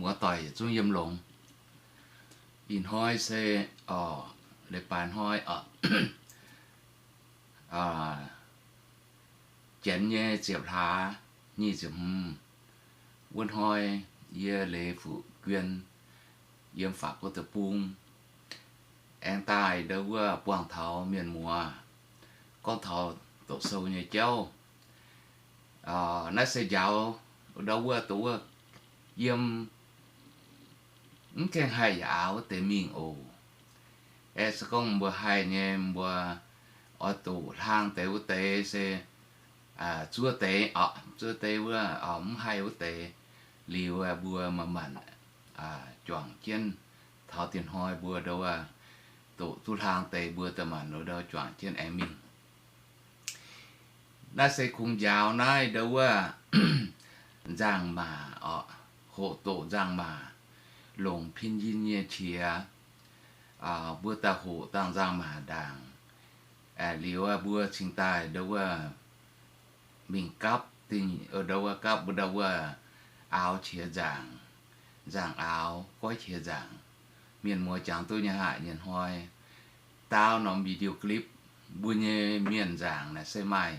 muoz-doic yietc zungv yiem longx. Ih hnoi se, orqc, leiz-baaix hnoi, orqc, janx nyei ziepc hlaax nyic ziepc hmz wuov hnoi, yie Leiz Fuqv Guien yiem Faatv Guoqv deic-bung aengx daaih ndau wuov buangh taux mienh muoz gorngv taux doqc sou nyei jauv. Naaiv se njaaux ndau wuov, doqc wuov, yiem mv gaengh haih yaac aaux wuov deix mingh oc. Aeqv, se gorngv mbuo haih nyei, mbuo oix doqc hlaang deix wuov deix se zuov deix, orqc, zuov deix wuov, mv haih wuov deix liuz, mbuo manc-manc juangc jienv taux dinh hnoi mbuo ndau wuov doqc duqv hlaang deix mbuo da'manc ndau juangc jienv aengx mingh. Naaiv se kungx njaaux naaiv ndau wuov nzangc-maac, orqc, hoqc doqc nzangc-maac, longc pinyin nyei qiex, mbuo daaih hoqc dangh nzangc-maac ndaangc. Liuz mbuo cingx daaih ndau wuov mingh gapv dingh, ndau wuov gapv mbuo ndau wuov aaux qiex nzaangc, nzangc aaux, goiv qiex nzaangc. Mienh muoz jangx duqv nyei haic, nyei hnoi daauv norm video clip, mbuo nyei mienh nzaangc naaic se maaih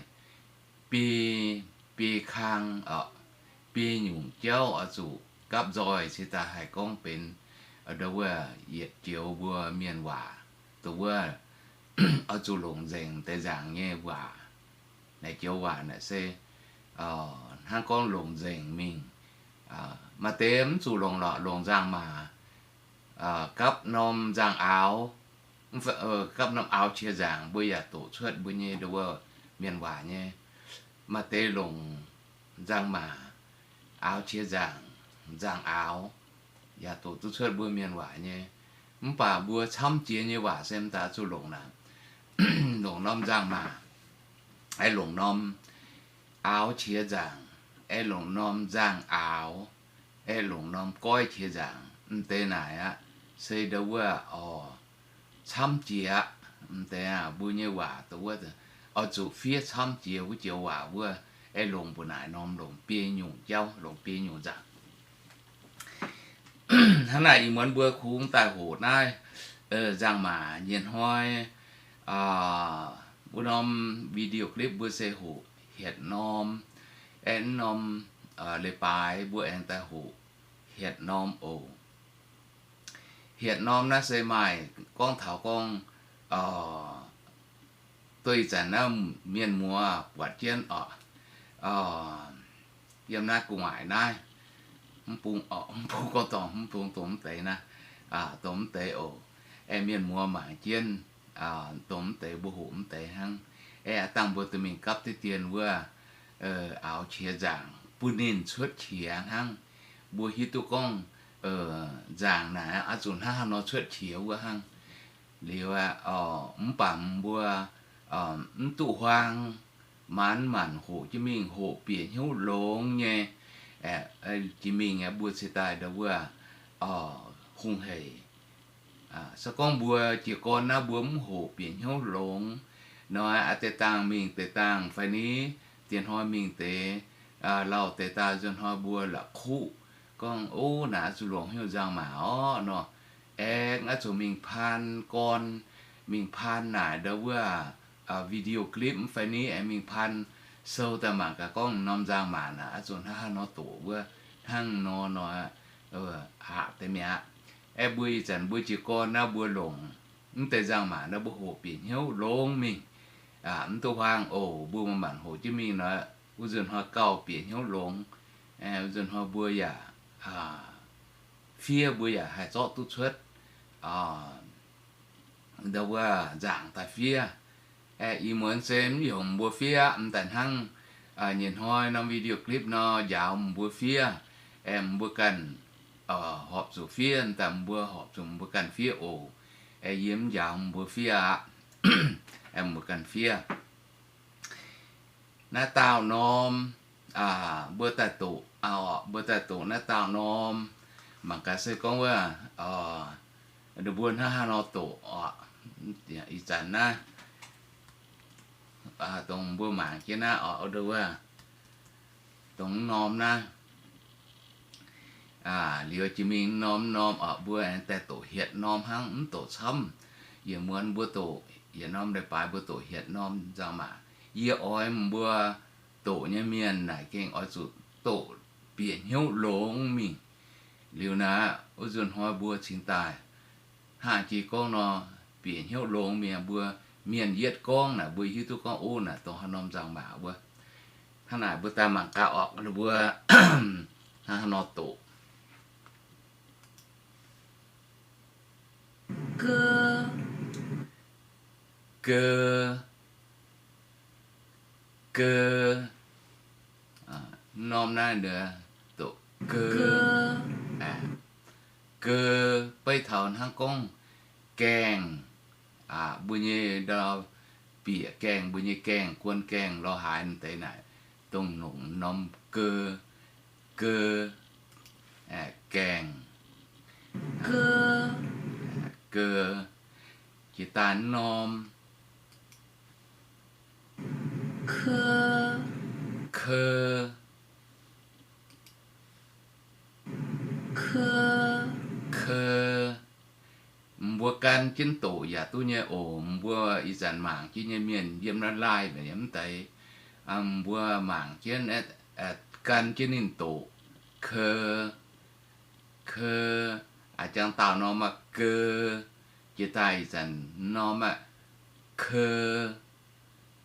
biei, biei kang, orqc, biei nyungc jauv oix zuqc gapv nzoih cingx daaih haih gorngv benx ndau wuov yietc joux mbuo mienh waac, doqc wuov oix zuqc longc nzengc deix nzaangc nyei waac. Naaic joux waac naaic se hnangv gorngv longc nzengc mingh. Maaih deix mv zuqc longc lorqc, longc nzangc-maac gapv norm nzangc aaux, gapv norm aaux qiex nzaangc mbuo yaac doqc cuotv mbuo nyei ndau wuov mienh waac nyei. Maaih deix longc nzangc-maac aaux qiex nzaangc, nzangc aaux yaac doqc duqv cuotv mbuo mienh waac nyei. Mv baac mbuo camv jiex nyei waac se mv daaih zuqc longc naaic, longc norm nzangc-maac, aeqv, longc norm aaux qiex nzaangc, aeqv, longc norm nzangc aaux, aeqv, longc norm goiv qiex nzaangc. Mv deix naaic aqv, se ndau wuov, orqc, camv jiex aqv. Mv deix aqv, mbuo nyei waac doqc wuov oix zuqc fiev camv jiex wuov joux waac wuov, aeqv, longc mbuo naaic norm longc biei nyungc jauv, longc biei nyungc nzangc. Hnangv naaic ih muonz mbuo kungx daaih hoqc naaiv nzangc-maac nyei hnoi, wuov norm video clip mbuo se hoqc hietc norm, aeqv, norm leiz-baaix mbuo aengx daaih hoqc hietc norm oc. Hietc norm naaiv se maaih gorngv taux gorngv, duqv ih zanc naaiv mienh muoz buatc jienv orqc, yiem naaiv gu'nguaaic naaiv, mv bung, mv bung gorngv dorngc, mv bung dongh mv deix naaiv, dongh mv deix oc. Aeqv, mienh muoz mangc jienv, dongh mv deix mbuo hoqc mv deix hnangv. Aeqv, aav dangh mbuo duqv mingh gapv diqv dien wuov, aaux qiex nzaangc bun ninh cuotv qiex hnangv. Mbuo hiuv duqv gorngv nzaangc naaic oix zuqc hnangv haaix nor cuotv qiex wuov hnangv. Liuz aqv, mv baac mbuo mv duqv huaang, maanc-maanc hoqc jienv mingh, hoqc bieqc hnyouv longx nyei. Jiex mingh aeqv, mbuo cingx daaih ndau wuov hungh hec. Se gorngv mbuo jiez gorn naaiv mbuo mv hoqc bieqc hnyouv longx nor, a'deix dangh mingh deix dangh fai ni, diex hnoi mingh deix, lauh deix daaih nzuonx hnoi mbuo la'kuqv gorngv, ov, naaic oix zuqc longc hnyouv nzangc-maac orqv nor, aengx oix zuqc mingh paan gorn, mingh paan naaic ndau wuov video clip mv fai ni, aengx mingh paan sou daaih mangc gaax gorngv norm nzangc-maac naaic oix zuqc hnangv haaix nor doqc wuov, hnangv nor nor aqc deix mi'aqv. Aeqv, mbuo ih zanc mbuo jiez gorn naaiv mbuo longc mv deix nzangc-maac naaiv mbuo hoqc bieqc hnyouv longx mingh, mv duqv huaang oc. Mbuo maanc-maanc hoqc jienv mingh nor, wuov nzunc hnoi gauh bieqc hnyouv longx. Wuov nzunc hnoi mbuo yaac fiev, mbuo yaac haih zorqv duqv cuotv ndau wuov nzaangc daaih fiev. Aeqv, ih muonz se mv yungz mbuo fiev aqv. M'daaih hnangv nyei hnoi norm video clip nor njaaux mbuo fiev. Aeqv, mbuo ganh horpc zuqc fiev, m'daaih mbuo horpc zuqc mbuo ganh fiev oc. Aeqv, yie mv njaaux mbuo fiev aqv. Aeqv, mbuo ganh fiev. Naaiv dauh norm, mbuo daaih doqc, mbuo daaih doqc naaiv dauh norm. Mangc gaax se gorngv wuov, mbuo hnangv haaix nor doqc oc. Ih zanc naaiv, dongh mbuo mangc jienv naaiv oc, wuov, dongh norm naaiv. Liuz jiex mingh norm norm oc, mbuo aengx daaih doqc hietc norm hnangv, mv doqc camv. Yietc muonz mbuo doqc yietc norm leiz-baaix, mbuo doqc hietc norm nzangc-maac. Yie oix mbuo doqc nyei mienh naaic gengh oix zuqc doqc bieqc hnyouv longx mingh. Liuz naaic wuov nzunc hnoi mbuo cingx daaih hnangv jiex gorngv nor, bieqc hnyouv longx mingh, mbuo mienh yietv gorngv naaic mbuo hiuv duqv gorngv, o, naaic dongh haaix norm nzangc-maac wuov. Hnangv naaic mbuo daaih mangc gaax orqc, mbuo hnangv haaix nor doqc. Geu, geu, geu. Norm naaiv doqc geu. Geu beiv taux hnangv gorngv gaengh, mbuo nyei ndau bieqc gaengh, mbuo nyei gaengh, guon gaengh, lorz haaix deix naaic, dongh longc norm geu, geu, gaengh, geu. Jiex daaih norm keu, keu, keu. Mbuo gan jienv doqc yaac duqv nyei oc. Mbuo ih zanc mangc jienv nyei mienh yiem naaiv live mv deix, mbuo mangc jienv, gan jienv ninh doqc keu, keu. A'jangx daauh norm aqv, geu. Jiex daaih ih zanc norm aqv, keu,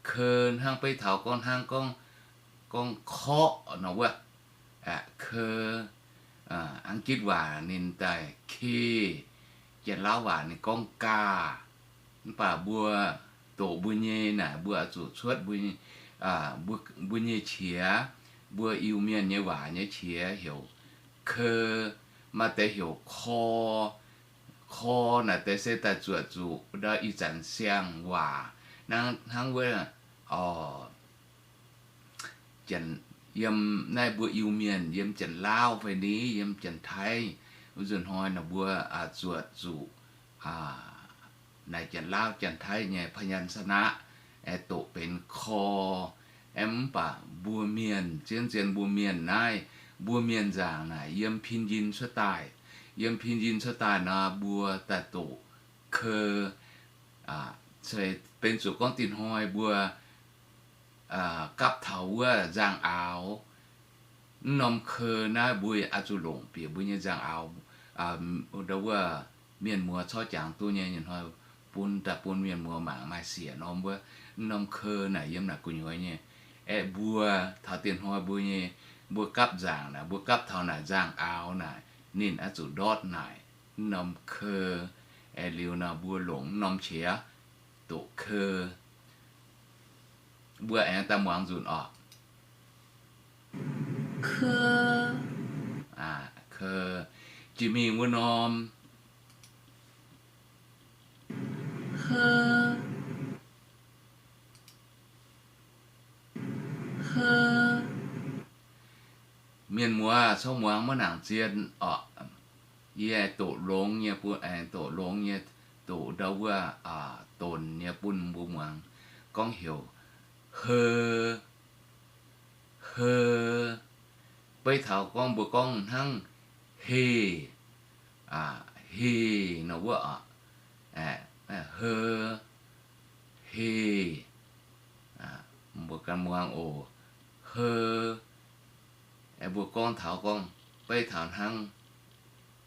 keu. Hnangv beiv taux gorngv, hnangv gorngv, gorngv korqv nor wuov, keu. A'gitv waac ninh daaih ke, Janx-Lauv waac ninh gorngv gaah. Mv baac mbuo doqc mbuo nyei naaic, mbuo oix zuqc cuotv mbuo nyei qiex, mbuo Iu-Mienh nyei waac nyei qiex heuc keu, maaih deix heuc kor. Kor naaic deix se daaih zuoqc zuqc ndau ih zanc siang-waac, hnangv wuov, yiem naaiv mbuo Iu-Mienh, yiem Janx-Lauv fai ni yiem Janx-Taiv, wuov nzunc hnoi naaic mbuo zuoqc zuqc naaic Janx-Lauv Janx-Taiv nyei พยัญชนะ aengx doqc benx kor. Aengx mv baac mbuo mienh, zien-zien mbuo mienh naaiv, mbuo mienh nzaangc naaic yiem พินยิน cuotv daaih. Yiem พินยิน cuotv daaih nor mbuo daaih doqc keu. Benx zuqc gorngv dinh hnoi mbuo gapv taux wuov nzangc-aaux, mv norm keu naaiv mbuo oix zuqc longc bieqc mbuo nyei nzangc-aaux. Ndau wuov mienh muoz corc jangx duqv nyei, hnoi bun daaih bun mienh muoz mangc maaih siec norm wuov. Mv norm keu naaic yiem naaic gu'nyuoz nyei. Aeqv, mbuo taux dinh hnoi mbuo nyei, mbuo gapv nzaangc naaic, mbuo gapv taux naaic nzangc-aaux naaic, ninh oix zuqc ndortv naaic mv norm keu. Aeqv, liuz nor mbuo longc mv norm qiex doqc keu. Mbuo aengx daaih muangx nzunc oc. Keu, jiex mingh wuov norm Mienh muoz, corc muangx maiv nangc zien oc. Yie doqc longx nyei bun, aengx doqc longx nyei, doqc ndau wuov donx nyei bun mbuo muangx. Gorngv heuc heu, heu. Beiv taux gorngv mbuo gorngv hnangv heh, heh nor wuov oc. Heu, heh. Mbuo gan muangx oc. Heu. Mbuo gorngv taux gorngv beiv taux hnangv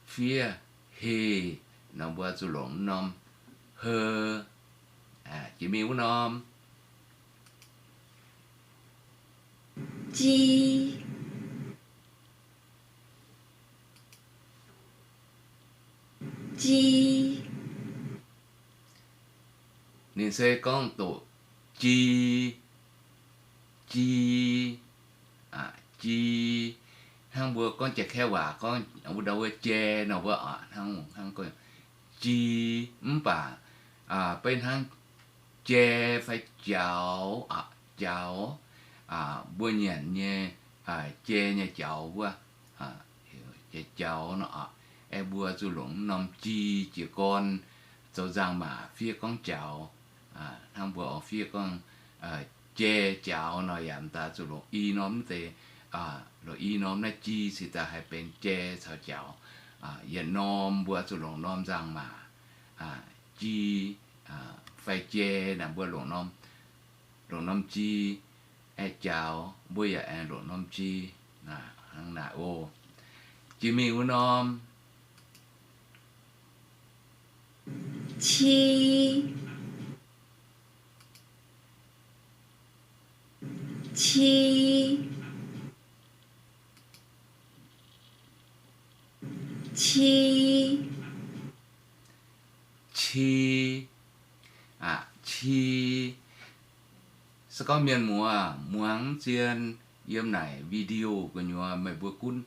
fiev heh nor mbuo zuqc longc norm heu. Jiex mingh wuov norm ji, ji. Ninh se gorngv doqc ji, ji, ji. Hnangv mbuo gorngv jaa-kaeqv waac gorngv wuov ndau wuov jai nor wuov, hnangv, hnangv ji. Mv baac beiv hnangv jai fai jaux, jaux, mbuo nyanc nyei jai nyei jaux wuov, jai jaux nor. Aeqv, mbuo zuqc longc norm ji jiez gorn zoux nzangc maac fiev gorngv jaux. Hnangv mbuo oix fiev gorngv jai jaux nor yaac m'daaih zuqc longc i norm mv deix Loz-i norm naaiv ji cingx daaih haih benx jai caux jaux. Yietc norm mbuo zuqc longc norm nzangc-maac, ji fai jai naaic mbuo longc norm ji, aengx jaux mbuo yaac aengx longc norm ji. Hnangv naaic oc. Jiex mingh wuov norm qi, qi, qi, qi, qi. Se gorngv mienh muoz muangx mv zien yiem naaic video gu'nyuoz meih mbuo gunv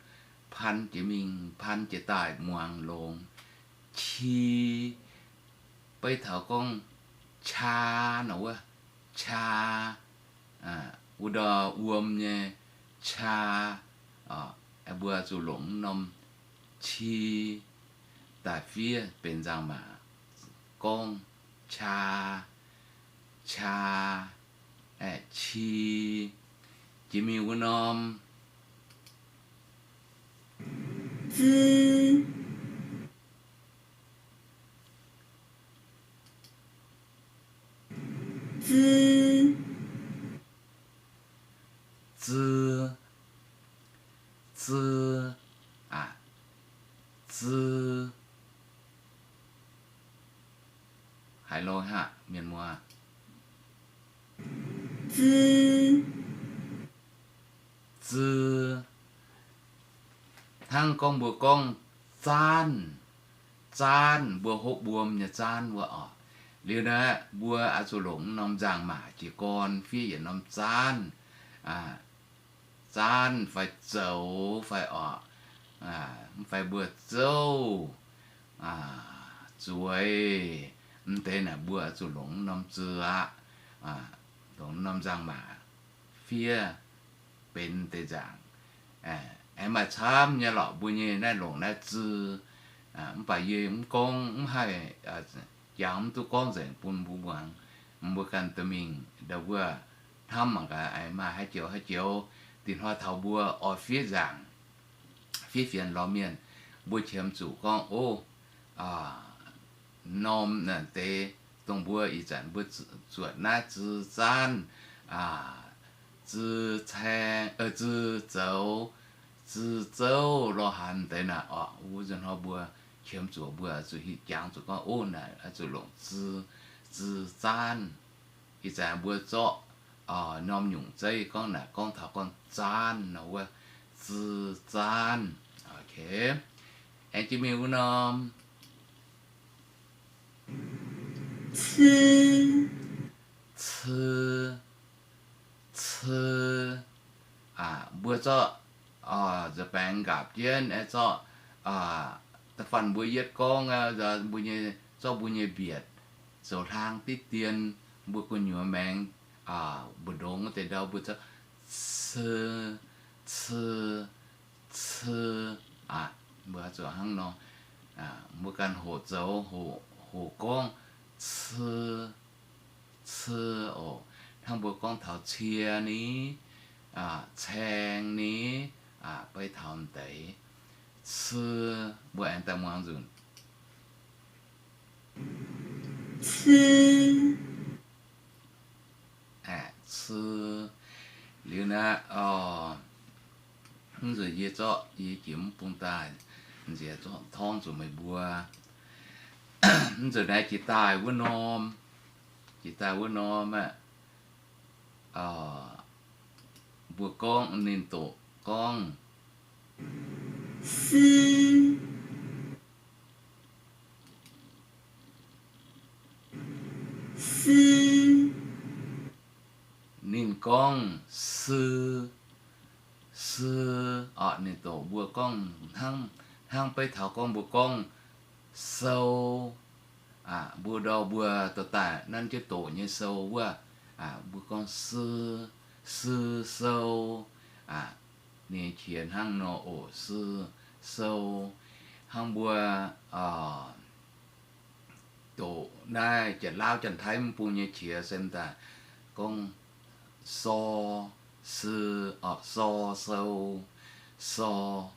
pan jiex mingh pan jiex daaih muangx longx. Qi, beiv taux gorngv qaa nor wuov, qaa, wuov ndau wuom nyei qaa, mbuo zuqc longc norm qi daaih fiev benx nzangc-maac gorngv qaa, qaa, qi. Jiex mingh wuov norm zi, zi, zi, zi, zi. Haaix lorh aqv mienh muoz? Zi, zi. Hnangv gorngv mbuo gorngv zaanv, zaanv, mbuo hopv wuom nyei zaanv wuov oc. Liuz naaiv mbuo oix zuqc longc norm nzangc-maac jiez gorn fiev yietc norm zaanv, zaanv fai zoux fai oc, mv fai mbuo zouv, zueiz, mv deix naaic mbuo oix zuqc longc norm zi aqv, longc norm nzangc-maac fiev benx deix nzaangc. Aengx maaih camv nyei lorqc, mbuo nyei naaiv longc naaiv zi, mv baac yie mv gorngv mv haih, jangx mv duqv gorngv nzengc bun mbuo muangx. Mbuo ganh dorh mingh ndau wuov hnamv mangc gaax, aengx maaih haaix joux haaix joux dinh hnoi taux mbuo oix fiev nzaangc, fiev fienx lorz mienh, mbuo qiemx zuqc gorngv, ov, norm naaic deix dongh mbuo ih zanc mbuo zuotc naaiv zi zaanv, zi caeng, zi zoux, zi zouv lorh haaix deix naaic orqc, wuov nzunc hnoi mbuo qiemx zuqc mbuo zuqc hiuv jangx zuqc gorngv, ov, naaic oix zuqc longc zi, zi zaanv. Ih zanc mbuo zorqv norm nyungc zeiv gorngv naaic gorngv taux gorngv zaanv nor wuov, zi zaanv. Aengx jiex mingh wuov norm ci, ci, ci. Mbuo zorqv nza'baengx nqaapc jienv aeqv, zorqv, da'faanh mbuo yietv gorngv, mbuo nyei, zorqv mbuo nyei mbietc zoux hlang diqv dien, mbuo gu'nyuoz maengx mbu'ndongx wuov deix ndau mbuo zorqv ci, ci, ci. Mbuo zuqc hnangv nor, mbuo ganh hoqc zoux, hoqc gorngv, ci, ci oc. Hnangv mbuo gorngv taux cie ni, caeng ni, beiv taux m'deix, ci, mbuo aengx daaih muangx nzunc. Ci, liuz naaiv, mv nzunc yie zorqv yie jiex mv bung daaih, nziex zorqv torngv zuqc meih mbuo. Mv nzunc naaiv jiex daaih wuov norm, jiex daaih wuov norm aeqv, mbuo gorngv, ninh doqc gorngv, si, si. Ninh gorngv, si, si. Orqc, ninh doqc mbuo gorngv hnangv, hnangv beiv taux gorngv mbuo gorngv sou. Mbuo ndau mbuo dorh daaih nanv jienv doqc nyei sou wuov, mbuo gorngv si, si sou. Ninh qiex hnangv nor oc, si, sou. Hnangv mbuo doqc naaiv Janx-Laauv Janx-Taiv mv bung nyei qiex se m'daaih gorngv sor, si, o, sor, sou, sor,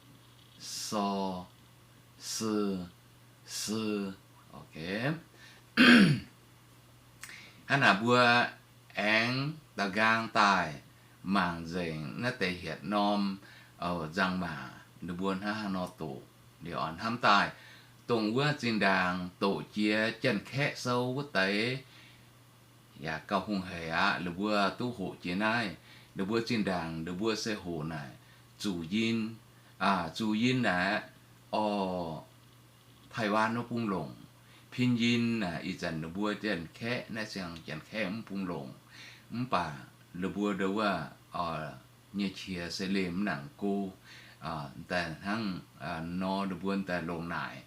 sor, si, si. Hnangv naaic mbuo aengx da'nqaang daaih mangc nzengc naaiv deix hietc norm nzangc-maac ninh mbuo hnangv haaix nor doqc. Liuz hnamv daaih dongh wuov zinh ndaangc doqc jiex Janx-Kaeqv sou wuov deix yaac gauh hungh heic aqv. Ninh mbuo duqv hoqc jiex naaiv, ninh mbuo zinh ndaangc ninh mbuo se hoqc naaic zuqc yinh, zuqc yinh naaic, o, Taiwan wuov bung longc. Pinyin naaic ih zanc ninh mbuo Janx-Kaeqv naaiv siang Janx-Kaeqv mv bung longc. Mv baac ninh mbuo ndo wuov nyei qiex se liemh mv nangc go, daaih hnangv nor ninh mbuo daaih longc naaic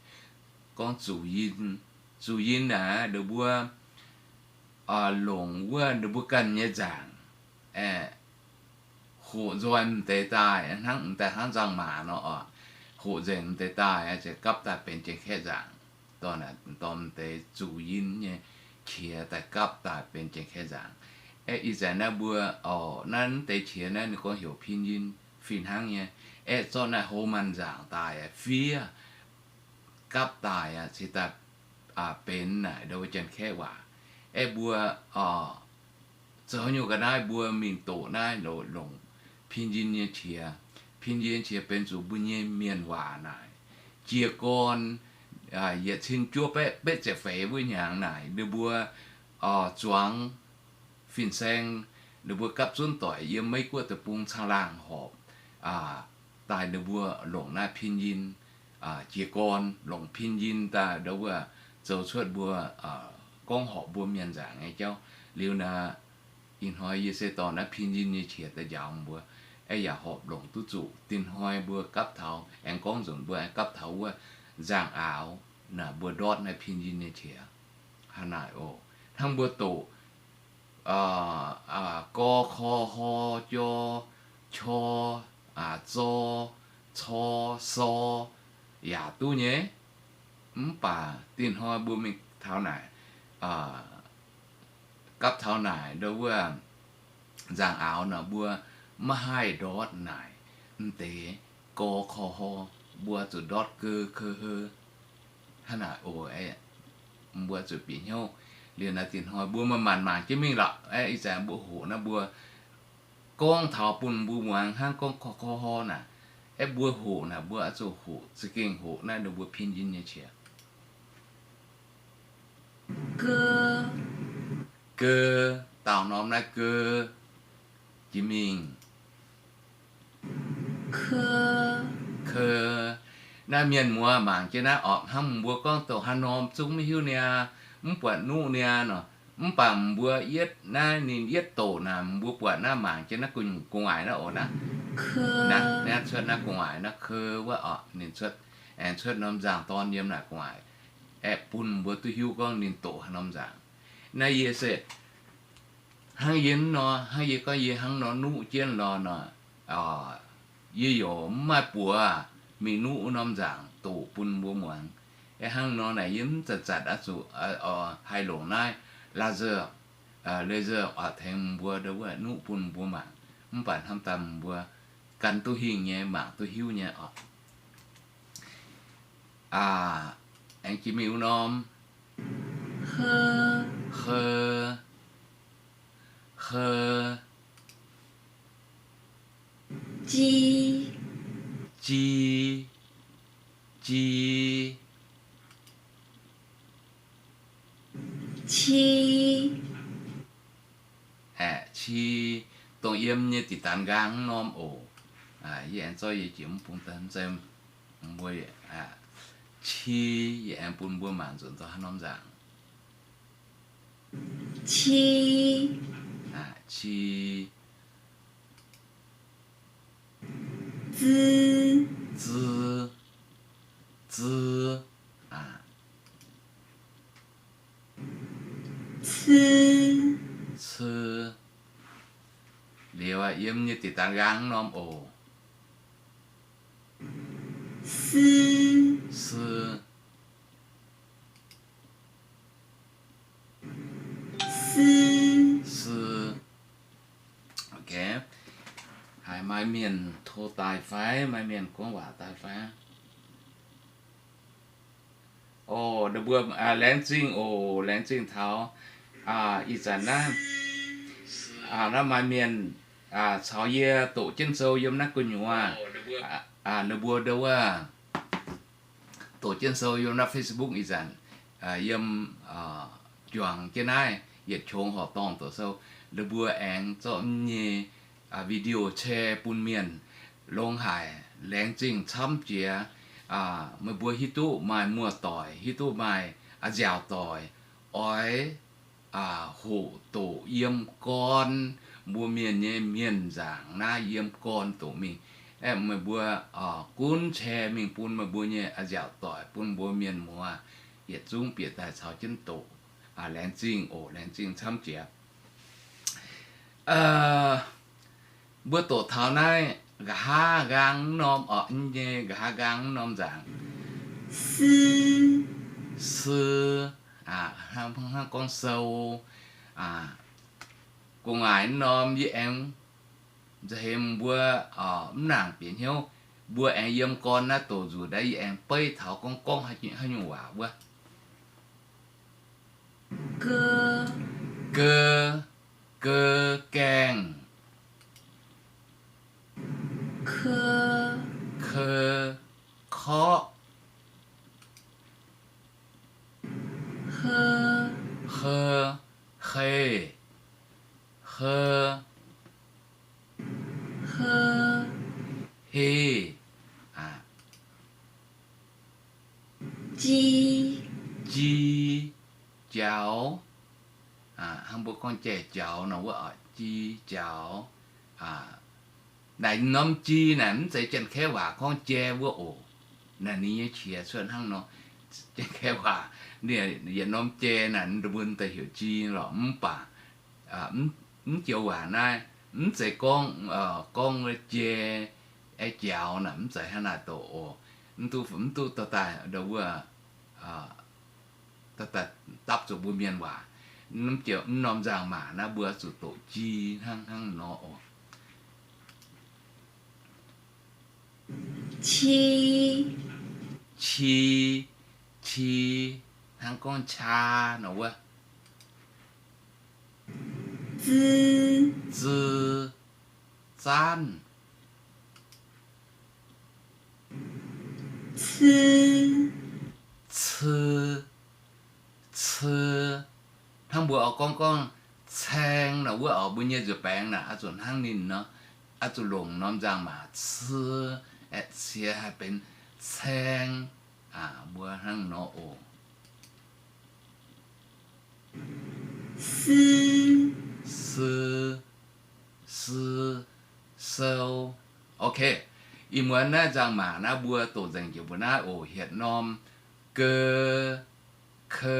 gorngv zuqc yinh. Zuqc yinh naaic ninh mbuo longc wuov ninh mbuo ganh nyei nzaangc, aeqv, hoqc nzoih m'deix daaih hnangv m'daaih hnangv nzangc-maac nor, hoqc nzengc m'deix daaih ziouc gapv daaih benx Janx-Kaeqv nzaangc. Dorh m'deix zuqc yinh nyei qiex daaih gapv daaih benx Janx-Kaeqv nzaangc. Aeqv, ih zanc naaiv mbuo, o, naaiv m'deix qiex naaiv ninh gorngv heuc pinyin fih hnangv nyei. Aeqv, zorqv naaiv Homaanx nzaangc daaih fiev gapv daaih cingx daaih benx naaic ndo wuov Janx-Kaeqv waac. Aeqv, mbuo zoux nyungc ga'naaiv mbuo mingh doqc naaiv longc pinyin nyei qiex. Pinyin qiex benx zuqc mbuo nyei mienh waac naaic. Jiez gorn yietc cin juov baeqv betv ziepc feix wuov hnyangx naaic ninh mbuo zuangx fin-saeng, ninh mbuo gapv zunv doic yiem Meiv Guoqv deic-bung caangh laangh horpc daaih ninh mbuo longc naaiv pinyin jiez gorn, longc pinyin daaih ndo wuov zoux cuotv mbuo gorngv horpc mbuo mienh nzaangc nyei jauv. Liuz naaic ih hnoi yie se dorh naaiv pinyin nyei qiex daaih njaaux mbuo, aeqv, yaac horpc longc duqv zuqc. Dinh hnoi mbuo gapv taux, aengx gorngv nzunc mbuo aengx gapv taux wuov nzaangc aaux naaic mbuo ndortv naaiv pinyin nyei qiex. Hnangv naaic oc, hnangv mbuo doqc gor, kor, hor, jor, cor, zor, cor, sor yaac duqv nyei. Mv baac dinh hnoi mbuo mingh taux naaic, gapv taux naaic ndo wuov nzaangc aaux naaic mbuo maiv haih ndortv naaic m'deix gor, kor, hor, mbuo zuqc ndortv geu, keu, heu. Hnangv naaic oc, mbuo zuqc bieqc hnyouv. Liuz naaic dinh hnoi mbuo maaih maanc mangc jienv mingh lorqc. Aeqv, ih zanc mbuo hoqc naaiv mbuo gorngv taux bun mbuo muangx hnangv gorngv kor, kor, hor naaic. Aeqv, mbuo hoqc naaic mbuo oix zuqc hoqc, za'gengh hoqc naaiv ninh mbuo pinyin nyei qiex. Geu, geu, daauh norm naaiv geu, jiex mingh. Keu, naaiv mienh muoz mangc jienv naaiv orqc, hnangv mbuo gorngv doqc haaix norm zungv maiv hiuv niaa, mv buatc nuqv niaa nor. Mv baac mbuo yietv naaiv ninh yietv doqc naaic mbuo buatc naaiv mangc jienv naaiv gu'nguaaic naaiv oc naaiv. Naaiv cuotv naaiv gu'nguaaic naaiv keu wuov orqc, ninh cuotv, aengx cuotv norm nzaangc dorn yiem naaic gu'nguaaic, aeqv, bun mbuo duqv hiuv gorngv ninh doqc haaix norm nzaangc. Naaiv yie se hnangv yie nor, hnangv yie gorngv yie hnangv nor nuqv jienv lorh nor, yie yaac mv maaih buoz mingh nuqv wuov norm nzaangc doqc bun mbuo muangx. Aeqv, hnangv nor naaic yie mv zanc-zanc oix zuqc haih longc naaiv laser, laser oix tengx mbuo ndo wuov nuqv bun mbuo mangc. Mv baac hnamv daaih mbuo gan duqv hingh nyei, mangc duqv hiuv nyei oc. Aengx jiex mingh wuov norm, heu, heu, ji, ji, ji, qi, aeqv, qi, dongh yiem nyei diqc daanx nqaang wuov norm oc. Yie aengx zorqv yie jiex mv bung daaih mv zeiz mbuo, qi, yie aengx bun mbuo mangc nzunc dongh haaix norm nzaangc. Qi, qi, zi, zi, zi, ci, ci. Liuz yiem nyei diqc daanx nqaang norm oc. Si, si, si, si. Ok. Maaih mienh tov daaih fai? Maaih mienh gorngv waac daaih fai? O, mbuo laengz zingh oc, laengz zingh taux ih zanc naaiv, naaiv maaih mienh caux yie doqc jienv sou yiem naaiv gu'nyuoz. Ninh mbuo ndo wuov doqc jienv sou yiem naaiv Facebook ih zanc, yiem juangc jienv naaiv yietc qongx horqc dorngh doqc sou. Ninh mbuo aengx zorqv nyei video share bun mienh longx haic. Laengz zingh camv jiex. Meih mbuo hiuv duqv maaih muoz-doic, hiuv duqv maaih a'nziaauc doic oix hoqc doqc yiem gorn mbuo mienh nyei mienh nzaangc naaiv yiem gorn doqc mingh. Aeqv, meih mbuo gunv share mingh bun meih mbuo nyei a'nziaauc doic, bun mbuo mienh muoz yietc zungv bieqc daaih caux jienv doqc. Laengz zingh oc, laengz zingh camv jiex. Mbuo doqc taux naaiv nqa'haav nqaang mv norm orqc, nyei nqa'haav nqaang mv norm nzaangc, s, hnangv gorngv sou. Gu'nguaaic mv norm yie aengx nza'hmz mbuo mv nangc bieqc hnyouv, mbuo aengx yiem gorn naaiv doqc nzuqc daaih yie aengx beiv taux gorngv gorngv haaix nyungc waac wuov. Geu, geu, gaengh. Keu, korqv. Heu, hei, heu, hei. Ji, ji, jaux. Hnangv mbuo gorngv jai jaux nor wuov, ji jaux. Naaic norm ji naaic mv zeiz Janx-Kaeqv waac gorngv jai wuov oc. Naaic ninh nyei qiex cuotv hnangv nor. Janx-Kaeqv waac yietc norm jai naaic mbuo daaih heuc ji lorqc. Mv baac mv joux waac naaiv mv zeiz gorngv, gorngv jai, jaux naaic mv zeiz hnangv naaic doqc oc. Mv duqv, mv duqv dorh daaih ndo wuov, daaih dapv zuqc mbuo mienh waac. Mv norm nzangc-maac naaiv mbuo zuqc doqc ji hnangv hnangv nor oc. Qi, qi, qi, hnangv gorngv qaa nor wuov. Zi, zi, zaanv. Ci, ci, ci, hnangv mbuo oix gorngv gorngv caeng nor wuov oc, mbuo nyei nzuih baengx naaic oix zuqc hnangv ninh nor, oix zuqc longc norm nzangc-maac ci, aeqv, ciex haih benx caeng. Mbuo hnangv nor oc. Si, si, sou. Ok, ih muonz naaiv nzangc-maac naaiv mbuo doqc nzengc jiex mbuo naaiv oc. Hietc norm, ge, ke,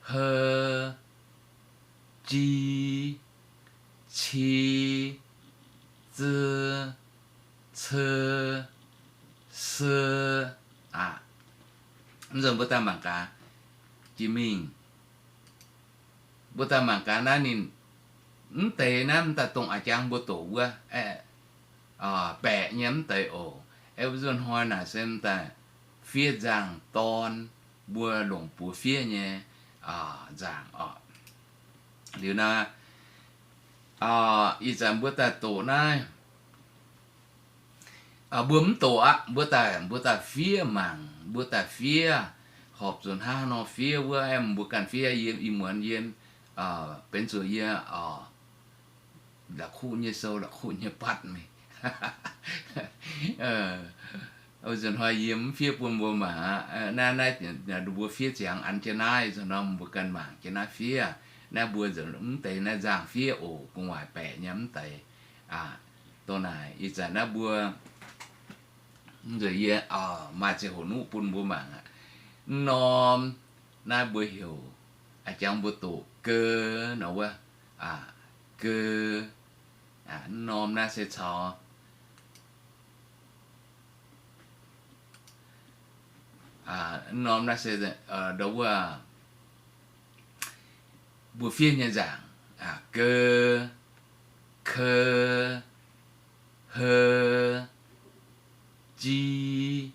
he, ji, ci, zi, ci, si. Aqv, mv nzunc mbuo daaih mangc gaax jiex mingh. Mbuo daaih mangc gaax naaiv ninh mv deix naaiv mv daaih dongh a'jang mbuo doqc wuov, baeqc nyei mv deix oc. Aeqv, wuov nzunc hnoi naaic se mv daaih fiev nzangc dorn, mbuo longc buoz fiev nyei nzangc oc. Liuz naaiv, ih zanc mbuo daaih doqc naaiv, mbuo mv doqc aqv, mbuo daaih, mbuo daaih fiev mangc, mbuo daaih fiev, horpc zuqc hnangv nor fiev wuov, mbuo ganh fiev yiem, ih muonz yiem, benx zuqc yie la'kuqv nyei sou, la'kuqv nyei batv mingh. Nzunc hnoi yie mv fiev bun mbuo mangc aqv. Naaiv, naaiv mbuo fiev ziangx an jienv naaiv, nzunc hnoi mbuo ganh mangc jienv naaiv fiev. Naaiv mbuo mv deix naaiv nzangc fiev oc, gu'nguaaic baeqc nyei mv deix. Dongh naaic ih zanc naaiv mbuo nzueic yie maaih ziangh hoc nuqv bun mbuo mangc aqv. Mv norm naaiv mbuo heuc, a'jangv mbuo doqc geu nor wuov, geu. Mv norm naaiv se caux, mv norm naaiv se ndo wuov mbuo fiev nyei nzaangc, geu, keu, he, ji,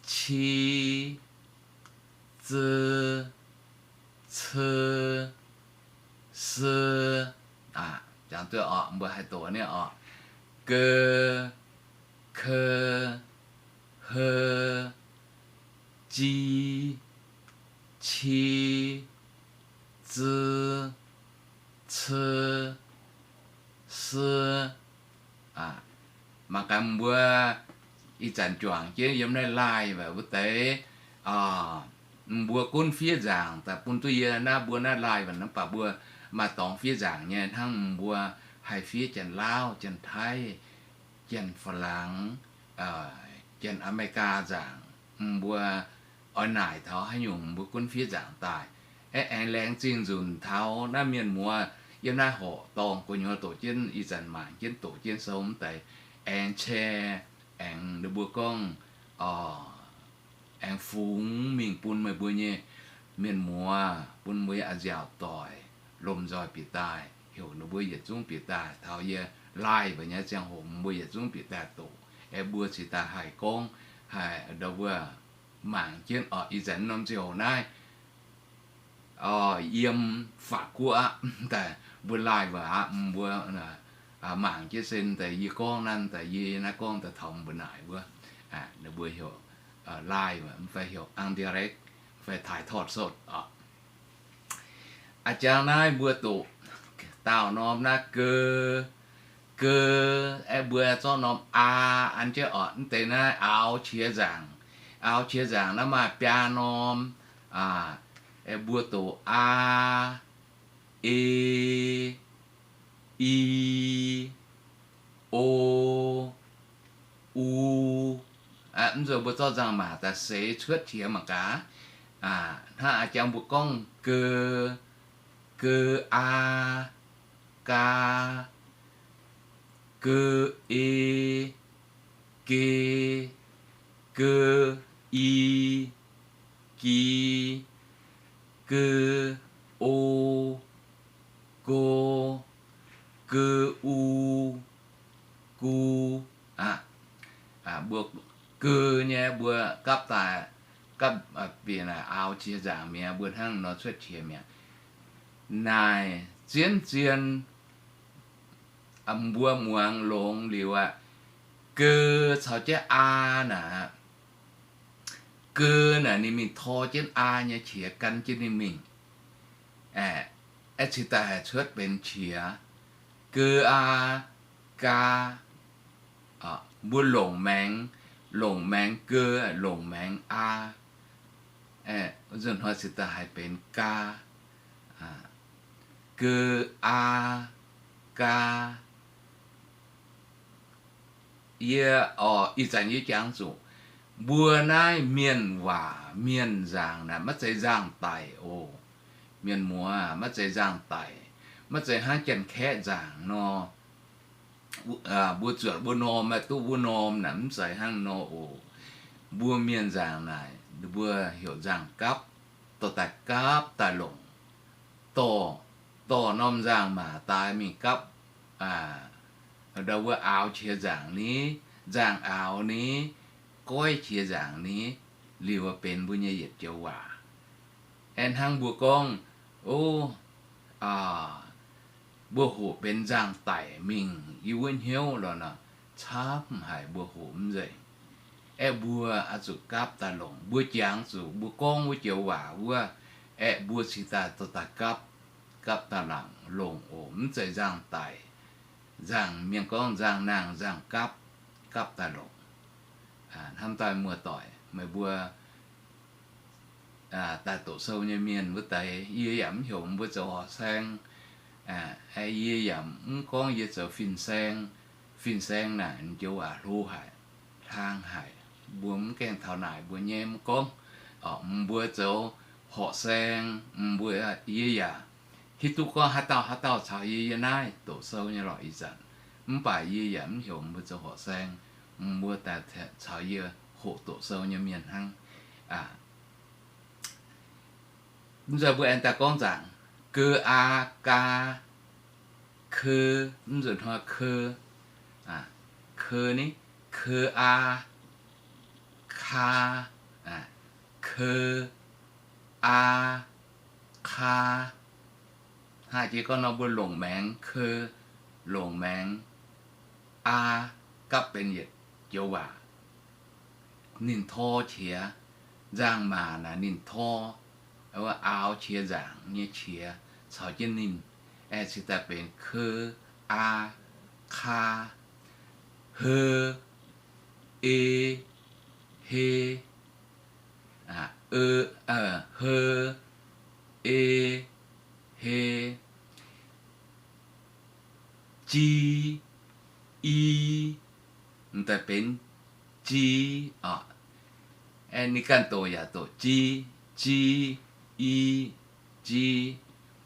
qi, zi, ci, si. Jangx duqv oc, mbuo haih doqc niv oc. Ge, ke, he, ji, qi, zi, ci, si. Mangc gaax mbuo ih zanc juangc jienv yiem naaiv live wuov deix, mbuo gunv fiev nzaangc daaih bun duqv yie naaiv, mbuo naaiv live mv baac mbuo maaih dorngx fiev nzaangc nyei hnangv, mbuo haih fiev Janx-Laauv, Janx-Taiv, Janx-Faalaangx, Janx-Aa^me^li^gaa nzaangc. Mbuo oix naaic taux haaix nyungc mbuo gunv fiev nzaangc daaih. Aeqv, aengx laengz zingh nzunc taux naaiv mienh muoz yiem naaiv horqc dorngh gu'nyuoz doqc jienv, ih zanc mangc jienv doqc jienv sou mv deix, aengx share, aengx ninh mbuo gorngv, aengx fungx mingh bun meih mbuo nyei mienh muoz, bun mbuo nyei a'nziaauc doic lomh nzoih bieqc daaih, heuc ninh mbuo yietc zungv bieqc daaih taux yie live nyei ziangh hoc mbuo yietc zungv bieqc daaih doqc, aeqv, mbuo cingx daaih haih gorngv, haih ndau wuov mangc jienv oc. Ih zanc norm ziangh hoc naaiv yiem法国aqv, daaih mbuo live aqv, mbuo mangc jienv se daaih yie gorngv naaiv, daaih yie naaiv gorngv daaih taux mbuo naaic wuov, ninh mbuo heuc live mv fai heuc en direct fai ถ่ายทอดสด oc. A'jang naaiv mbuo doqc daauh norm naaiv ge, ge, aeqv, mbuo zorqv norm aa an jienv oc. Mv deix naaiv aaux qiex nzaangc. Aaux qiex nzaangc naaiv maaih biaa norm. Mbuo doqc aa, e, i, o, u. Mv nzunc mbuo zorqv nzangc-maac daaih seix cuotv qiex mangc gaax. Hnangv a'jang mbuo gorngv ge, ge, aa, gaa, ge, e, ge, ge, i, gi, ge, o, go, ge, u, gu. Mbuo ge nyei mbuo gapv daaih, gapv bieqc naaic aaux qiex nzaangc mi'aqv, mbuo hnangv nor cuotv qiex mi'aqv. Naaic zien-zien mbuo muangx longx liuz aqv, ge caux jienv aa naaic, ge naaic ninh mingh tor jienv aa nyei qiex gan jienv ninh mingh. Aeqv, cingx daaih haih cuotv benx qiex. Ge, aa, gaa. Mbuo longc maengx, longc maengx ge, longc maengx aa. Nzunc hnoi cingx daaih haih benx gaa. Ge, aa, gaa. Yie, ih zanc yie jangx zuqc mbuo naaiv mienh waac mienh nzaangc naaic maiv zeiz nzangv-daic oc. Mienh muoz, maiv zeiz nzangv-daic, maiv zeiz hnangv Janx-Kaeqv nzaangc nor, mbuo zuotc wuov norm, maiv duqv wuov norm naaic, mv zeiz hnangv nor oc. Mbuo mienh nzaangc naaic, mbuo heuc nzangc-gapv, dorh daaih gapv daaih longc. Dorh, dorh norm nzangc-maac daaih mingh gapv, ndau wuov aaux qiex nzaangc ni, nzangc-aaux ni, goiv qiex nzaangc ni, liuz benx mbuo nyei yietc joux waac. Aeqv, hnangv mbuo gorngv, o, mbuo hoqc benx nzangv-daic mingh yie wuov hnyouv lorqc nor, camv haic mbuo hoqc mv nzengc. Aeqv, mbuo oix zuqc gapv daaih longc, mbuo jangx zuqc mbuo gorngv wuov joux waac wuov, aeqv, mbuo cingx daaih dorh daaih gapv, gapv daaih laangc longc oc. Mv zeiz nzangv-daic, nzangv, mienh gorngv nzangv-naangh nzangv-gapv, gapv daaih longc. Hnamv daaih muoz-doic, meih mbuo daaih doqc sou nyei mienh wuov deix, yie yaac mv heuc mbuo zoux horqc saeng. Yie yaac mv gorngv yie zoux fin-saeng. Fin-saeng naaic joux waac hlo haic, hlang haic, mbuo mv gaengh taux naaic mbuo nyei mv gorngv. Mbuo zoux horqc saeng, mbuo, yie yaac hiuv duqv gorngv haaix dauh haaix dauh caux yie yiem naaiv doqc sou nyei lorqc ih zanc. Mv baac yie yaac mv heuc mbuo zoux horqc saeng. Mbuo daaih caux yie hoqc doqc sou nyei mienh hnangv. Mv nzunc mbuo aengx daaih gorngv nzaangc, ge, aa, gaa, ke, mv nzunc hnoi ke. ke ni, ke aa, kaa, ke aa, kaa. Hnangv jiex gorngv nor mbuo longc maengx ke, longc maengx aa gapv benx yietc joux waac. Ninh tor qiex, nzangc-maac naaic ninh tor, wuov aaux qiex nzaangc nyei qiex caux jienv ninh, aeqv, cingx daaih benx ke, aa, kaa, he, e, he, he, e, he, ji, i, m'daaih benx ji oc. Ninh ganh doqc yaac doqc ji, ji, i, ji.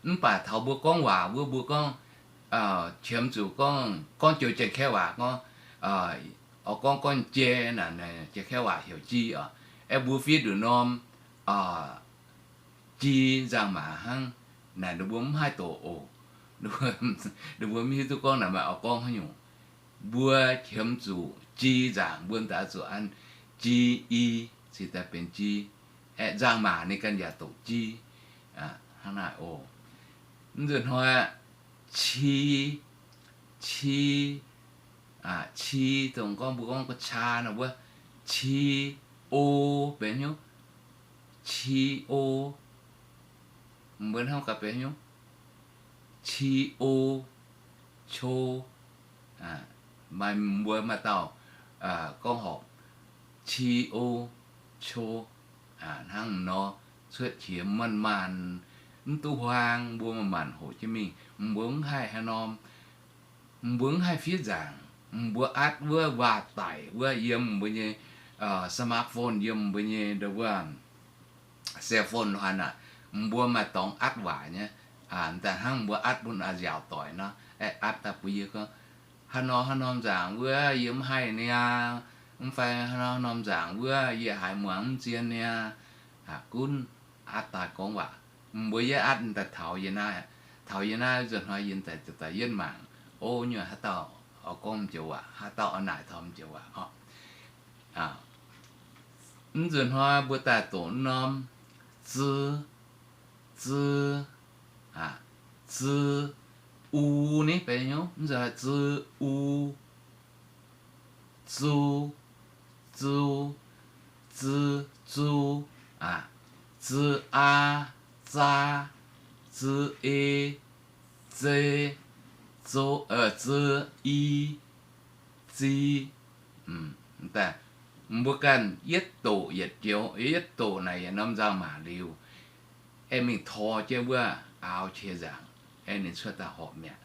Mv baac taux mbuo gorngv waac wuov mbuo gorngv, qiemx zuqc gorngv, gorngv joux Janx-Kaeqv waac gorngv, oix gorngv gorngv jai naaic, Janx-Kaeqv waac heuc ji oc. Aeqv, mbuo fiev nduqc norm ji nzangc-maac hnangv naaic, ninh mbuo mv haih doqc oc. Ninh mbuo mv hiuv duqv gorngv naaic maaih oix gorngv haaix nyungc. Mbuo qiemx zuqc ji nzaangc mbuo m'daaih zuqc an ji i, cingx daaih benx ji. Aeqv, nzangc-maac ninh ganh yaac doqc ji. Hnangv naaic oc. Mv nzunc hnoi qi, qi, qi, dongh gorngv mbuo gorngv ga'qaa nor wuov, qi o benx hnyouv, qi o. Mbuo hnamv gaax benx hnyouv, qi o, qo. Maaih mbuo maaih dauh gorngv horpc, qi o, qo. Hnangv nor, cuotv qiex maanc maanc, mv duqv huaang, mbuo maanc maanc hoqc jienv mingh, mbuo mv haih haaix norm, mbuo mv haih fiev nzaangc. Mbuo atv wuov waac-daic wuov yiem mbuo nyei smartphone, yiem mbuo nyei ndo wuov cellphone hnoi naaic, mbuo maaih dorngx atv waac nyei. Daaih hnangv mbuo atv bun a'nziaauc doic nor, aeqv, atv daaih bun yie gorngv, haaix norm haaix norm nzaangc wuov yie mv haih niaa, mv fai haaix norm haaix norm nzaangc wuov yie haiz muangx mv zien niaa. Gunv atv daaih gorngv waac. Mbuo yie atv daaih taux yie naaiv, taux yie naaiv nzunc hnoi yie daaih yietv mangc, o, nyuoqc haaix dauh oix gorngv joux waac, haaix dauh oix naaic taux joux waac oc. Mv nzunc hnoi mbuo daaih doqc norm zi, zi, zi, u ni benx hnyouv, mv nzunc zi, u, zu, zu, zi, zu, zi, aa, zaa, zi, e, zei, zo, zi, i, zi. Mbuo ganh yietv doqc yietc joux, yietv doqc naaic yietc norm nzangc-maac liuz, aeqv, mingh tor jienv wuov aaux qiex nzaangc, aeqv, ninh cuotv daaih horpc mi'aqv.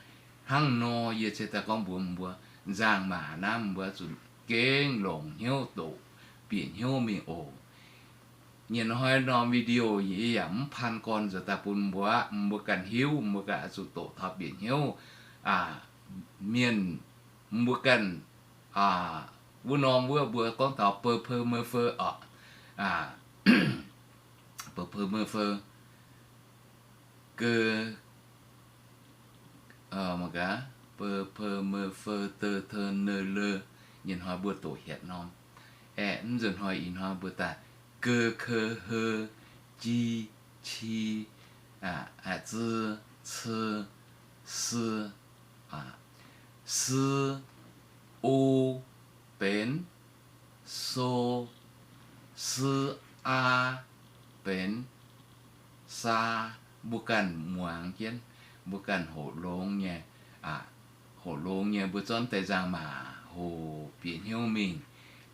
Hnangv nor yie cingx daaih gorngv mbuox mbuo, nzangc-maac naaiv mbuo zuqc gengh longc hnyouv doqc, bieqc hnyouv mingh oc. Nyienz hnoi norm video yie yaac mv paan gorn nzuonx daaih bun mbuo, mbuo ganh hiuv, mbuo ganh oix zuqc doqc taux bieqc hnyouv. Mienh, mbuo ganh, wuov norm wuov mbuo gorngv taux beu peu meu feu oc. Beu peu meu feu, ge, mangc gaax, beu peu meu feu de te ne le, nyienz hnoi mbuo doqc hietc norm. Aeqv, mv nzunc hnoi ih hnoi mbuo daaih ge ke he ji qi zi ci si, si, o benx so, si aa benx saa. Mbuo ganh muangx jienv, mbuo ganh hoqc longx nyei, hoqc longx nyei mbuo zorqv deix nzangc-maac hoqc bieqc hnyouv mingh.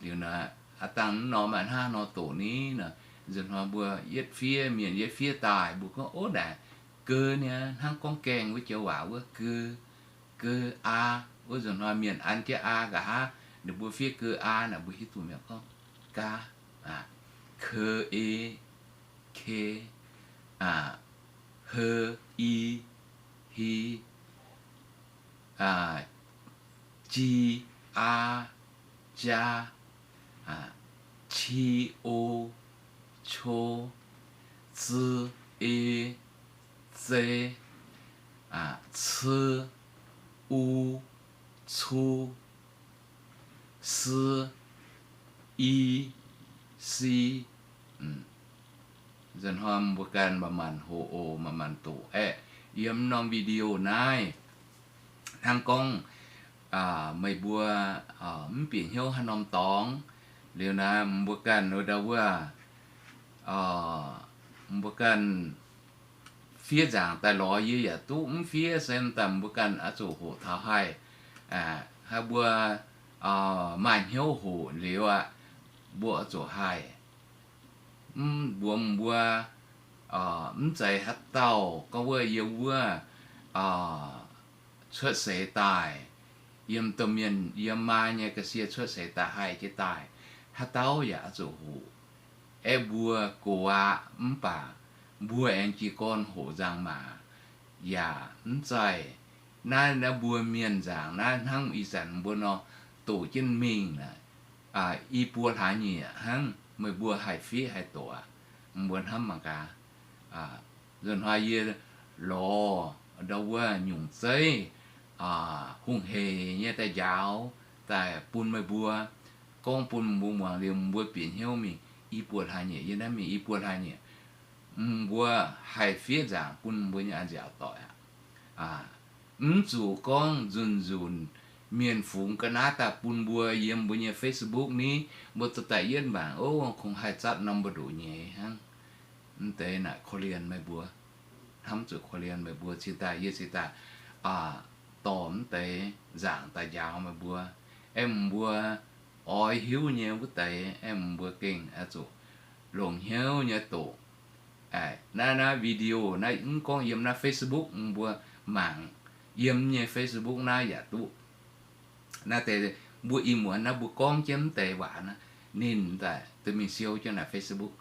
Liuz nor, aa dangh mv norm maaih hnangv nor doqc ni nor, nzunc hnoi mbuo yietv fiev, mienh yietv fiev daaih mbuo gorngv, ov, naaic ge niaa, hnangv gorngv gaengh wuov joux waac wuov ge, ge aa. Wuov nzunc hnoi mienh an jienv aa nqa'haav, ninh mbuo fiev ge aa naaic mbuo hiuv duqv mi'aqv gorngv gaa, ke e, ke, he i, hi, ji aa, jaa, qi o, qo, zi e, zei, ci u, cu, s, i, si. Nzunc hnoi mbuo ganh manc-manc hoqc oc, manc-manc doqc aeqv, yiem norm video naaiv hnangv gorngv meih mbuo mv bieqc hnyouv haaix norm dorngx liuz naaiv, mbuo ganh ndau wuov, mbuo ganh fiev nzaangc daaih lorz yie yaac duqv, mv fiev se daaih mbuo ganh oix zuqc hoqc taux haih, haih mbuo maaih hnyouv hoqc liuz aqv, mbuo oix zuqc haih. Mv mbuox mbuo, mv zeiz haaix dauh gorngv wuov yiem wuov cuotv seix daaih, yiem domh mienh yiem maa nyei ga'sie cuotv seix daaih haih jienv daaih, haaix dauh yaac oix zuqc hoqc. Aeqv, mbuo gox aqv, mv baac mbuo aengx jiez gorn hoqc nzangc-maac yaac mv zeiz. Naaiv, naaiv mbuo mienh nzaangc naaiv hnangv ih zanc mbuo nor, doqc jienv mingh naaic, i buo hlaax nyieqc hnangv, meih mbuo haih fiev haih doqc aqv. Mbuo hnamv mangc gaax, nzunc hnoi yie lorz ndau wuov nyungc zeiv hungh heic nyei daaih njaaux daaih bun meih mbuo, gorngv bun mbuo muangx liuz mbuo bieqc hnyouv mingh i buo hlaax nyieqc, yie naaiv mingh i buo hlaax nyieqc, mbuo haih fiev nzaangc bun mbuo nyei a'nziaauc doic aqv. Mv zuqc gorngv nzunc-nzunc mienh fungx ga'naaiv daaih bun mbuo yiem mbuo nyei Facebook ni, mbuo zoux daaih yietv mangc, o, kungx haih zatv norm mbu'ndoqc nyeiz hnangv. Mv deix naaic korv-lienh meih mbuo, hnamv zuqc korv-lienh meih mbuo cingx daaih, yie cingx daaih dorh mv deix nzaangc daaih njaaux meih mbuo. Aeqv, mbuo oix hiuv nyei wuov deix, aeqv, mbuo gengh oix zuqc longc hnyouv nyei doqc. Naaiv, naaiv video naaiv mv gorngv yiem naaiv Facebook, mbuo mangc yiem nyei Facebook naaiv yaac duqv. Naaiv deix mbuo ih muonz naaiv mbuo gorngv jienv mv deix waac naaiv, ninh daaih duqv mingh siou jienv naaic Facebook.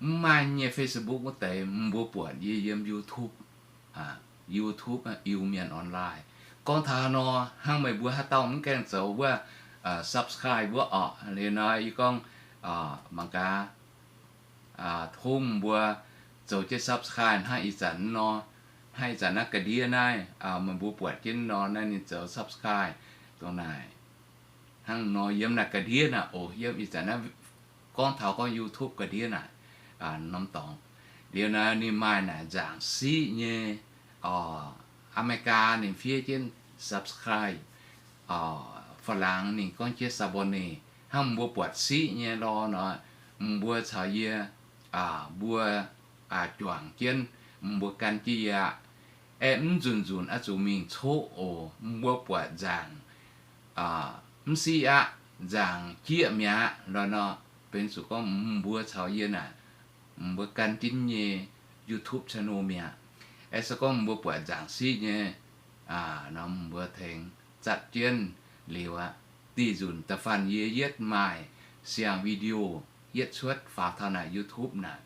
Mv maaih nyei Facebook wuov deix, mbuo buatc yie yiem YouTube, YouTube Iu-Mienh Online. Gorngv taux nor, hnangv meih mbuo haaix dauh mv gaengh zoux wuov subscribe wuov orqc, liuz nor yie gorngv mangc gaax, tov mbuo zoux jienv subscribe hnangv ih zanc nor, hnangv ih zanc naaiv ga'ndiev naaiv, meih mbuo buatc jienv nor naaiv ninh zoux subscribe dongh naaic. Hnangv nor yiem naaic ga'ndiev naaic oc, yiem ih zanc naaiv gorngv taux gorngv YouTube ga'ndiev naaic, norm dorngx. Liuz naaiv ninh maaih naaic nzaangc siqv nyei, Aa^me^li^gaa ninh fiev jienv subscribe, Faa^laangz ninh gorngv jienv s'abonner. Hnangv mbuo buatc siqv nyei lorh nor, mbuo caux yie, mbuo juangc jienv, mbuo gan jienv yie aqv. Aeqv, mv nzunc nzunc oix zuqc mingh coqv oc. Mbuo buatc nzaangc mv siqv aqv, nzaangc jieqv mi'aqv lorh nor, benx zuqc gorngv mbuo caux yie naaic, mbuo gan jienv nyei YouTube channel mi'aqv. Aeqv, se gorngv mbuo buatc nzaangc siqv nyei nor, mbuo tengx zatv jienv liuz aqv. Dih nzunc da'faanh yie yietv maaih siang video yietv cuotv faaux taux naaic YouTube naaic,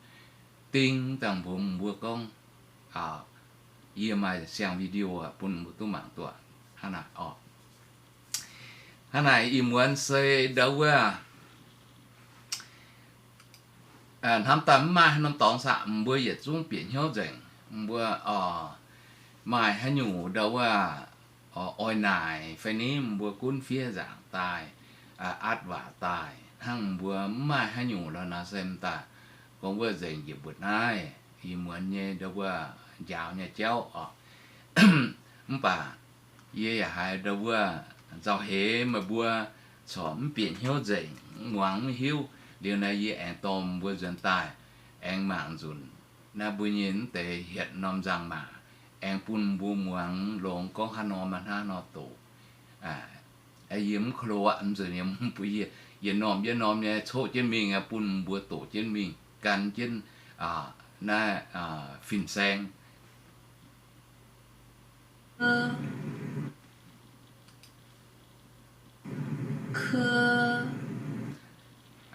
ding dangh mbuox mbuo gorngv yie maaih siang video bun mbuo duqv mangc duqv. Hnangv naaic oc. Hnangv naaic ih muonz se ndau wuov hnamv daaih mv maaih haaix norm dorngx aqv, mbuo yietc zungv bieqc hnyouv nzengc. Mbuo maaih haaix nyungc ndau wuov oix naaic fai ni, mbuo gunv fiev nzaangc daaih, aatv waac daaih. Hnangv mbuo mv maaih haaix nyungc lorh nor se m'daaih gorngv wuov nzengc njiec mbu'naaiv ih muonz nyei ndau wuov njaaux nyei jauv oc. Mv baac yie yaac haiz ndau wuov nzauh heix meih mbuo corc mv bieqc hnyouv nzengc, muangx mv hiuv. Liuz naaiv yie aengx dorh mbuo nzuonx daaih aengx mangc nzunc naaiv mbuo nyei mv deix hietc norm nzangc-maac, aengx bun mbuo muangx longx gorngv haaix norm maaih hnangv nor doqc. Yie mv klo aqv, mv nzunc yie mv bun yie yietc norm yietc norm nyei coqv jienv mingh aqv, bun mbuo doqc jienv mingh gan jienv naaiv fin-saeng.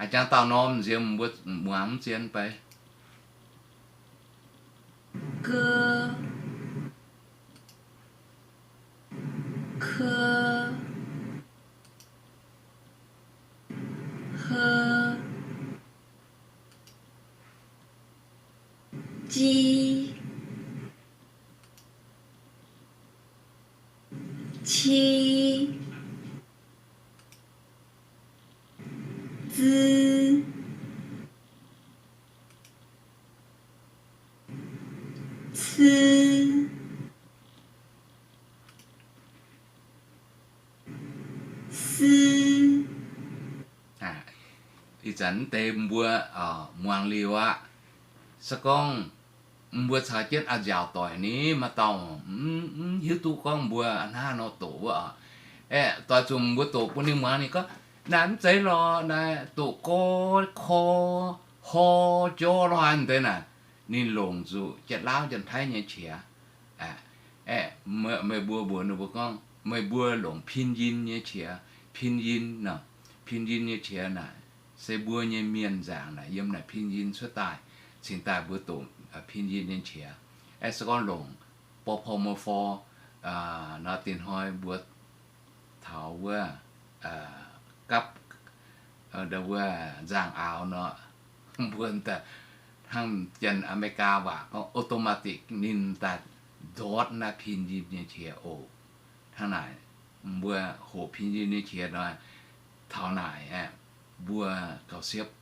A'jangx dauh norm nziex mbuo muangx mv zien bei. Ji, qi, Ci, ci, ci. Ih zanc deix mbuo muangx liuz aqv. Se gorngv mbuo caux jienv a'nziaauc doic ni, maaih dauh mv hiuv duqv gorngv mbuo hnangv haaix nor doqc wuov, aeqv, doix zuqc mbuo doqc bun ninh muangx, ninh gorngv, naaiv mv zeiz lorqc, naaiv doqc gor, kor, hor, jor lorqc, haaix deix naaic. Ninh longc zuqc Janx-Laauv Janx-Taiv nyei qiex. Aeqv, meih mbuo mbuox ninh mbuo gorngv meih mbuo longc pinyin nyei qiex, pinyin nor, pinyin nyei qiex naaic se mbuo nyei mienh nzaangc naaic yiem naaic pinyin cuotv daaih, cingx daaih mbuo doqc pinyin nyei qiex. Aeqv, se gorngv longc ปปมฟ nor, dinh hnoi mbuo taux wuov gapv wuov nzangc-aaux nor, mbuo hnangv Janx-America waac gorngv automatic ninh daaih ndortv naaiv pinyin nyei qiex oc. Hnangv naaic, mbuo hoqc pinyin nyei qiex nor, taux naaic aeqv, mbuo gauh siepv,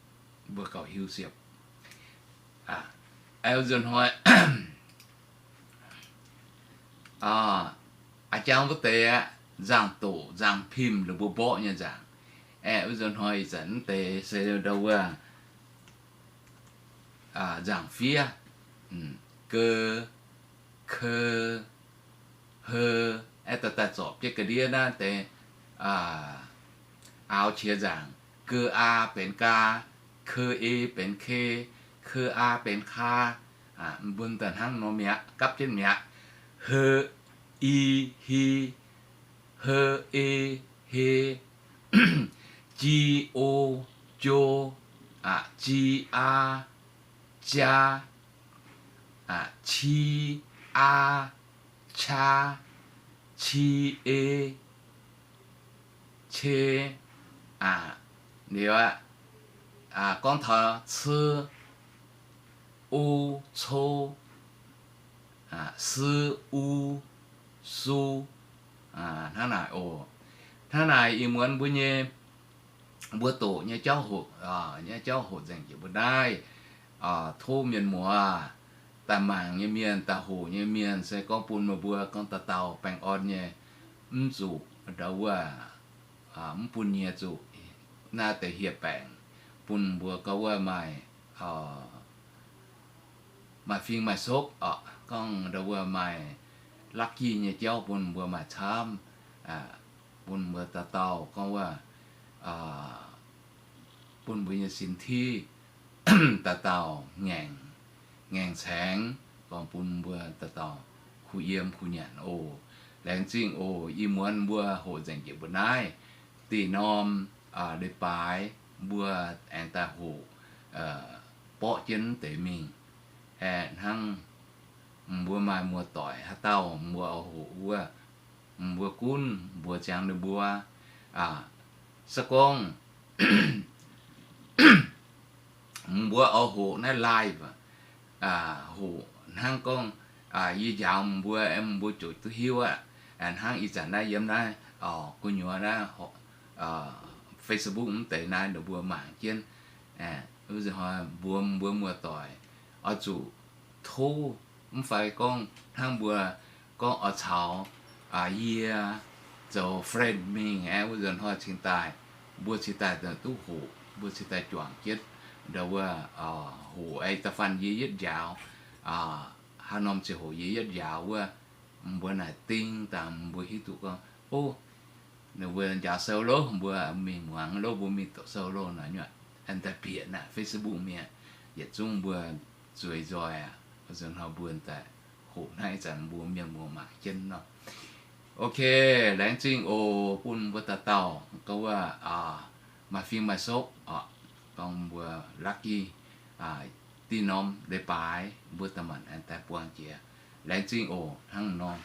mbuo gauh hiuv siepv. Aeqv, nzunc hnoi a'jang wuov deix aqv, nzangc-doqc nzangc-pimh la'buo mborqv nyei nzangc. Aeqv, wuov nzunc hnoi ih zanc wuov deix se ndau wuov nzangc-fiev, ge, ke, he, aeqv, daaih daaih zorpc jienv ga'ndiev naaiv deix aaux qiex nzaangc, ge, aa benx gaa, ke, e benx ke, ke, aa benx kaa. Mbuo daaih hnangv nor mi'aqv, gapv jienv mi'aqv. He, i, hi, he, e, he, ji, o, jo, ji, aa, jaa, qi, aa, qaa, qi, e, qe. Liuz aqv, gorngv taux ci, u, co, si, u, su. Hnangv naaic oc. Hnangv naaic ih muonz mbuo nyei, mbuo doqc nyei jauv hoqc, nyei jauv hoqc nzengc jiex mbuo naaiv. Tov mienh muoz, daaih mangc nyei mienh, daaih hoqc nyei mienh, se gorngv bun meih mbuo gorngv dauh dauh baengh orn nyei, mv zuqc ndau wuov, mv bun nyie zuqc naaiv deix hieh baengc, bun mbuo gorngv wuov maaih, maaih fing maaih sopv oc, gorngv ndau wuov maaih lucky nyei jauv bun mbuo maaih camv, bun mbuo dauh dauh gorngv wuov, bun mbuo nyei sin tiqv dauh dauh ngaengc, ngaengc caengx, gorngv bun mbuo dauh dauh kuh yiem kuh nyanc oc. Laengz zingh oc. Ih muonz mbuo hoqc nzengc jiex mbuo naaiv. Dih norm leiz-baaix mbuo aengx daaih hoqc borqv jienv deix mingh. Aeqv, hnangv mbuo maaih muoz-doic haaix dauh mbuo oix hoqc wuov, mbuo gunv mbuox ziangx ninh mbuo, se gorngv mbuo oix hoqc naaiv live, hoqc hnangv gorngv yie njaaux mbuo, mbuo ziouc duqv hiuv aqv. Hnangv ih zanc naaiv yiem naaiv gu'nyuoz naaiv Facebook mv deix naaiv, ninh mbuo mangc jienv, mbuox mbuo muoz-doic oix zuqc tov, mv fai gorngv hnangv mbuo gorngv oix caux yie zoux friend mingh aeqv, wuov nzunc hnoi cingx daaih, mbuo cingx daaih duqv hoqc, mbuo cingx daaih juangc jienv ndau wuov hoqc, aeqv, da'faanh yie yietv njaaux, haaix norm ziangh hoc yie yietv njaaux wuov, mbuo naaic ding dangh mbuo hiuv duqv gorngv, o, ninh mbuo njaaux sou loh, mbuo mingh muangx loh, mbuo mingh doqc sou loh nor, nyuoqc daaih bieqc naaic Facebook mienh yietc zungv mbuo zueiz nzoih aqv. Wuov nzunc hnoi mbuo daaih hoqc hnangv ih zanc mbuo mienh muoz mangc jienv nor. Ok, laengz zingh oc. Bun mbuo dauh dauh gorngv wuov maaih fing maaih sopv oc, gorngv mbuo lucky, dih norm leiz-baaix mbuo da'maanc aengx daaih buangh jiex. Laengz zingh oc. Hnangv nor,